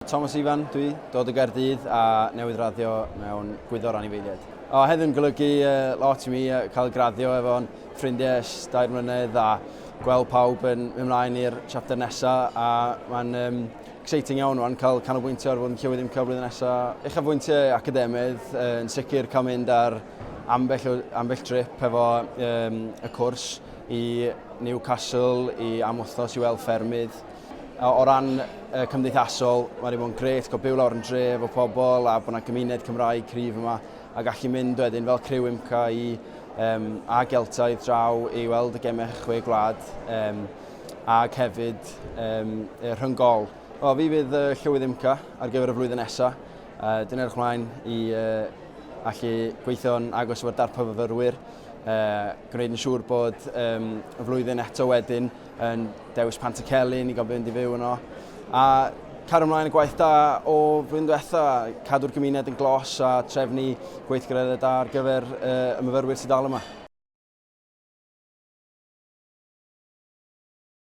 Thomas Ifan dwi, dod o Gaerdydd a newydd raddio mewn gwyddor anifeiliaid. O, heddiw'n golygu uh, lot i mi uh, cael graddio efo'n ffrindiau ers 3 mlynedd a gweld pawb yn mynd mlaen i'r chapter nesaf a mae'n um, exciting iawn rwan cael canolbwyntio ar fod yn llywydd UMCA blwyddyn nesaf. Uchafbwyntiau academydd, uh, yn sicr cael mynd ar ambell, ambell trip efo um, y cwrs i Newcastle, i am wythnos i weld ffermydd. O ran cymdeithasol, mae wedi bod yn grêt cael byw lawr yn dre efo pobl a bod yna gymuned Cymraeg cryf yma a gallu mynd wedyn fel criw UMCA i um, a Geltaidd draw i weld y gemau chwe gwlad um, ac hefyd um, y rhyngol. Wel, fi fydd y llywydd UMCA ar gyfer y flwyddyn nesaf. Uh, Dwi'n edrych mlaen i uh, allu gweithio'n agos efo'r darpar fyfyrwyr, uh, gwneud yn siŵr bod um, y flwyddyn eto wedyn yn dewis Pantycelyn i gael fynd i fyw yno. A cario ymlaen y gwaith da o flwyddyn diwetha, cadw'r gymuned yn glos a trefnu gweithgareddau da ar gyfer uh, y myfyrwyr sydd dal yma.